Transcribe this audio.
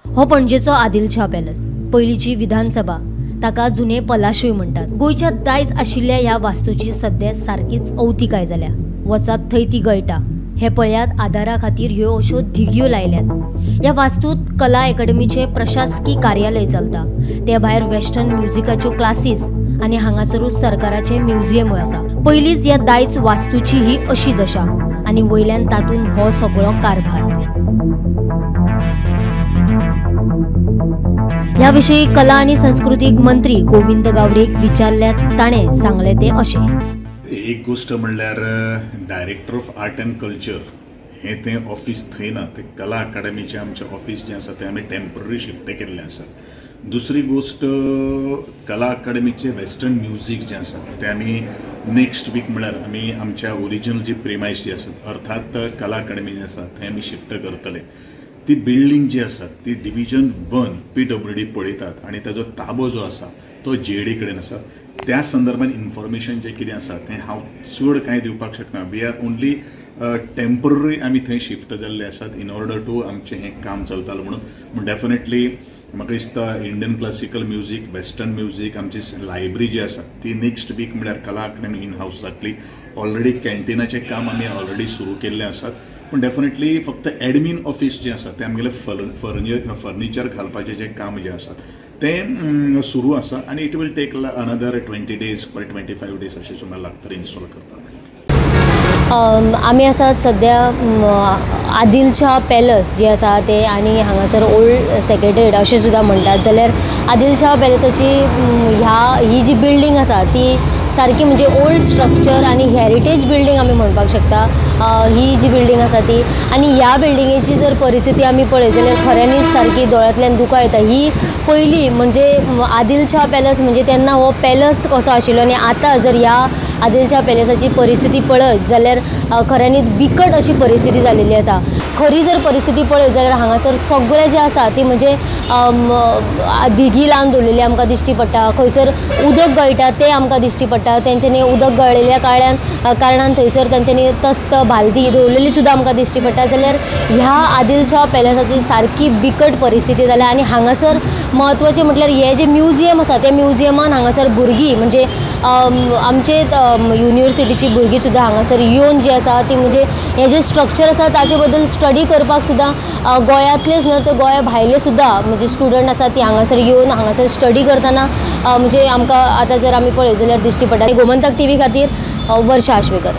हो पणजेचो आदिलशाह पॅलस, पयलींची विधानसभा, ताका जुने पलाशूय म्हणटात। गोंयच्या दायज आशिल्ल्या ह्या वास्तूची सद्या सारकीच अवतिकाय जाल्या। वचात थंय ती गळटा हे पळयात आदारा खातीर ह्यो अश्यो धिगयो लायल्यात। ह्या वास्तूत कला अकादमीचे प्रशासकी कार्यालय चलता, ते भायर वेस्टर्न म्युझिकाच्यो क्लासीस आनी हांगासरूच सरकाराचें म्युझियमूय आसा। पयलींच ह्या दायज वास्तूची ही अशी दशा आनी वयल्यान तातूंत हो सगळो कारभार। ह्या विशीं कला आनी संस्कृतीक मंत्री गोविंद गावडेक विचारल्यार ताणें सांगलें तें अशें। एक गोष्ट म्हणल्यार director of art and culture हें तें ऑफिस थंय ना, तें कला अकादमीचें आमचें ऑफिस जें आसा तें आमी टेम्पररी शिफ्ट केल्लें आसा। दुसरी गोष्ट कला अकादमीचें वेस्टर्न म्युजीक जें आसा तें आमी नेक्स्ट वीक म्हणल्यार आमी आमच्या ओरिजिनल जी प्रिमायस जी आसा अर्थात कला अकादमी जी आसा थंय आमी शिफ्ट करतले। ती बिल्डींग जी आसा ती डिविजन 1 PWD पळयतात आनी ताजो ताबो जो आसा तो GAD कडेन आसा। त्या संदर्भात इन्फॉर्मेशन जें कितें आसा तें हांव चड कांय दिवपाक शकना। We are only temporary आमी थंय शिफ्ट जाल्ले आसात इन ऑर्डर टू आमचें हें काम चलतालें म्हणून। पूण डेफिनेटली म्हाका दिसता Indian classical music, western music, आमची लायब्ररी जी आसा ती नेक्स्ट वीक म्हणल्यार कला अकादमी इन हावस जातली। ऑलरेडी कॅन्टिनाचें काम आमी ऑलरेडी सुरू केल्लें आसात। पूण डेफिनेटली फक्त एडमीन ऑफिस जें आसा तें आमगेलें फर्निचर घालपाचें जें काम जें आसा तें सुरू आसा आनी it will take another 20 days per 25 days अशें सुमार लागतलें इन्स्टॉल करता। आमी आसात सद्या आदिलशाह पॅलस जे आसा ते आनी हांगासर ओल्ड सेक्रेटरीट अशें सुद्दां म्हणटात। जाल्यार आदिलशाह पॅलसाची ही जी बिल्डींग आसा ती सारकी म्हणजे ओल्ड स्ट्रक्चर आनी हेरिटेज बिल्डींग आमी म्हणपाक शकता ही जी बिल्डींग आसा ती। आनी ह्या बिल्डिंगेची जर परिस्थिती आमी पळयत जाल्यार खऱ्यांनीच सारकी दोळ्यांतल्यान दुकां येता। ही पयली म्हणजे आदिलशाह पॅलस म्हणजे तेन्ना हो पॅलस कसो आशिल्लो आनी आतां जर ह्या आदिलशाह पॅलसाची परिस्थिती पळयत जाल्यार खऱ्यांनीच बिकट अशी परिस्थिती जाल्लेली आसा। खरी जर परिस्थिती पळयत जाल्यार हांगासर सगळें जें आसा ती म्हणजे धिगी लावन दवरलेली आमकां दिश्टी पडटा, खंयसर उदक गळटा तें आमकां दिश्टी पडटा। तेंच्यांनी उदक गळिल्ल्या कारणान थंयसर तेंच्यांनी तस्त बालदी दवरलेली सुद्दां आमकां दिश्टी पडटा। जाल्यार ह्या आदिलशाह पॅलसाची सारकी बिकट परिस्थिती जाल्या। आनी हांगासर म्हत्वाचें म्हटल्यार हें जें म्युझियम आसा त्या म्युझियमान हांगासर भुरगीं म्हणजे आमचे युनिवर्सिटीची भुरगीं सुद्दां हांगासर येवन जी आसा ती म्हणजे हें जें स्ट्रक्चर आसा ताचे बद्दल स्टडी करपाक सुद्दां गोंयांतलेच न्हय तर गोंया भायले सुद्दां म्हणजे स्टुडंट आसा ती हांगासर येवन हांगासर स्टडी करतना म्हणजे आमकां आतां जर आमी पळयत जाल्यार दिश्टी पडटा। गोमंतक टीव्ही खातीर वर्षा आश्वेकर।